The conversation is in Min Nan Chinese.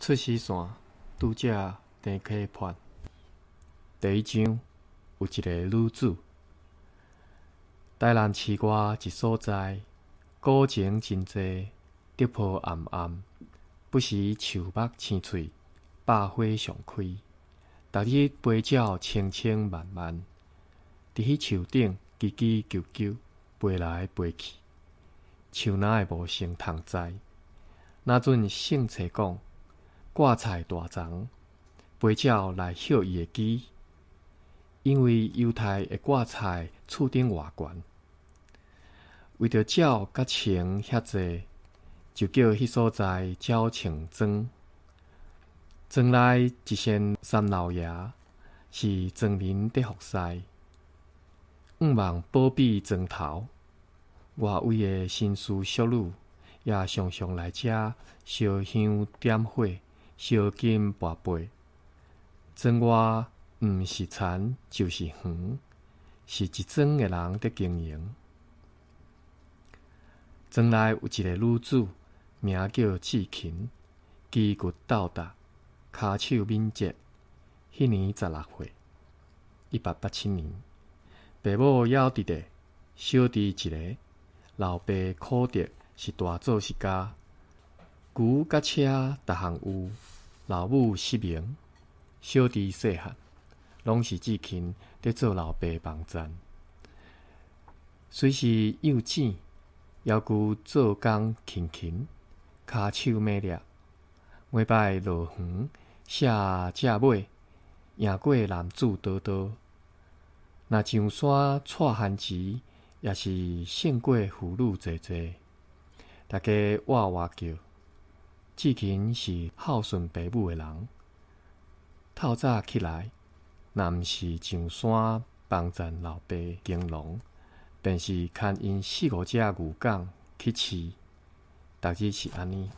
出死線拄才鄭溪畔。第一章有一个女子，台南市外一所在，古井真濟，竹坡暗暗，不時樹木青翠，百花常開。逐日飛鳥千千萬萬，佇彼樹頂吱吱啾啾飛來飛去，樹哪會無先通知？若準聖冊講，掛菜大欉，飛鳥來葉伊的枝，因為猶太會掛菜厝頂偌懸，為著鳥佮蟲遐濟，就叫彼所在鳥蟲莊。莊內一仙三老爺是莊民佇服侍，向望保庇莊頭。外圍的紳士淑女也常常來遮燒香點火、燒金跋杯。莊外毋是田就是園，是一莊的人佇經營。莊內有一个女子，名叫志勤，旗骨鬥達，跤手敏捷。彼年16歲，1887年，爸母猶佇咧，小弟一个，老爸苦德是大做事家，牛佮車逐項有，老母失明，小弟細漢，攏是志勤佇做老爸幫贊。雖是幼子，猶舊做工勤勤，跤手猛掠。每擺落園卸隻馬，贏過男子多多。若上山採番薯，也是勝過婦女濟濟。大家哇哇叫。志勤是孝順爸母的人。透早起來，若毋是上山幫贊老爸耕農，便是牽𪜶四五隻牛犅去飼。逐日是按呢。